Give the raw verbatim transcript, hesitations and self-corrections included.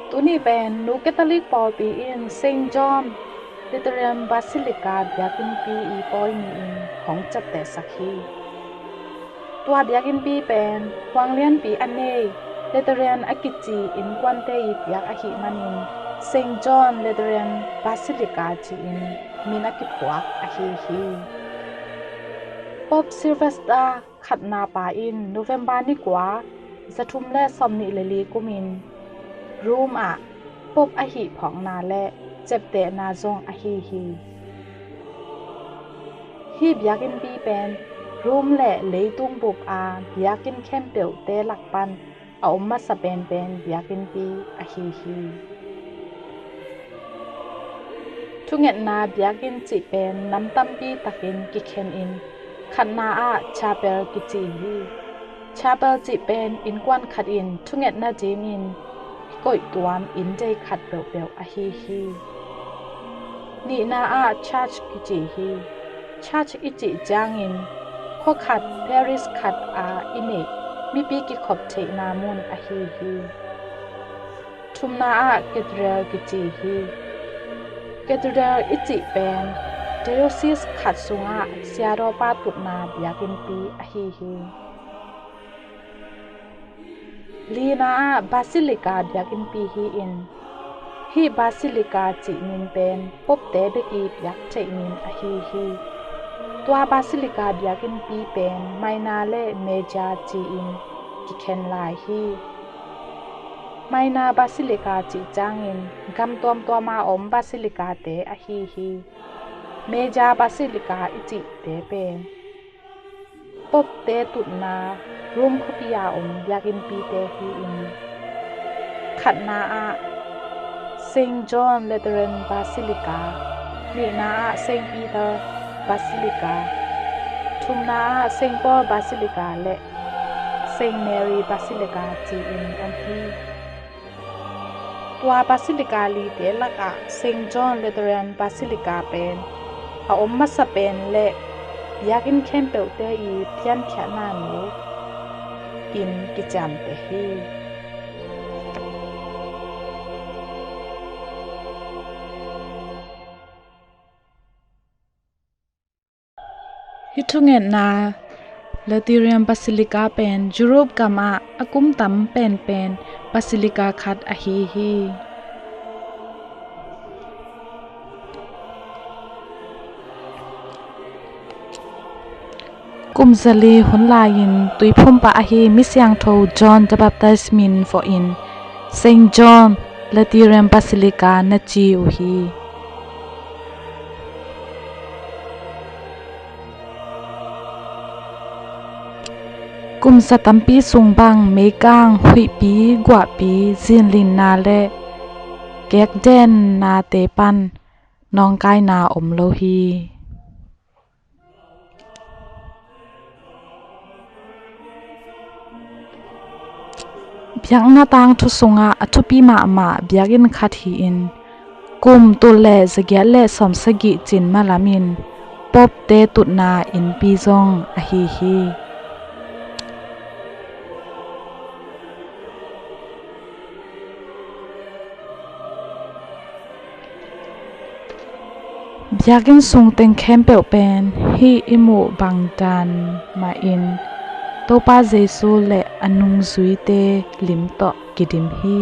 Tuni pen Nu Catholic pawlpi in Saint John Lateran Basilica biakinnpi i pawi ni-in hong ciaptehsak hi. Tua biakinnpi pen huanglianpi a nei Lateran a kici innkuante i biak ahih manin Saint John Lateran Basilica ci-in min a kiphuak ahi hi. Pope Sylvester khatna pa in November ni kua, za thum le sawmnih le li kumin Rome ah Pope ahi phawkna le ciaptehna zong ahi hi. Hih biakinnpi pen Rome le leitung bup a biakinn khempeuhte lak pan a om masa penpen biakinnpi ahi hi. Thungetna biakinn cih pen nam tampi takin kikhen in khatna ah chapel kici hi. Chapel cih pen innkuan khat in thungetna dingin kikoih tuam inndei khat peuhpeuh ahi hi. Nihna ah church kici hi. Church i cih ciangin khua khat, parish khat a i neih mipi kikhop theihna mun ahi hi. Thumna ah cathedral kici hi. Cathedral i cih pen diocese khat sungah siadawpa tutna biakinnpi ahi hi. Lina ah basilica biakinnpi hi-in, hih basilica cih min pen popte bek i biak theih min ahi hi. Tua basilica biakinnpi pen minor le major ci-in kikhen lai hi. Minor basilica cih ciangin gam tuamtuam a om basilicate ahi hi. Major basilica i cihte pen popte tutna Rome khuapi a om biakinnpite hi-in, khatna ah Saint John Lateran Basilica, nihna ah Saint Peter Basilica, thumna ah Saint Paul Basilica le Saint Mary Basilica ci-in om hi. Tua basilica lite lakah Saint John Lateran Basilica pen a om masa pen le biakinn khempeuhte i piankhiatna nu in kiciamteh hi. Hih thungetna Lateran Basilica pen Europe gam ah a kum tam penpen basilica khat ahi hi. Kum zali hun lai-in tuiphum pah ahi misiangtho John the Baptist min vawhin Saint John Lateran Basilica na ci uh hi. Kum za tampi sung bang meikang, huihpi, guahpi, zinlinna le kekdennate pan nawngkaina om lo hi. Biakna tangthu sungah a thupi mahmah biakinn khat hi-in kum tul le zagiat le sawmsagih cin malamin popte tutna innpi zong ahi hi. Biakinn sung teng khempeuh pen hih i muh bangdan mahin Topa Jesu le a nungzuite lim tawh kidim hi.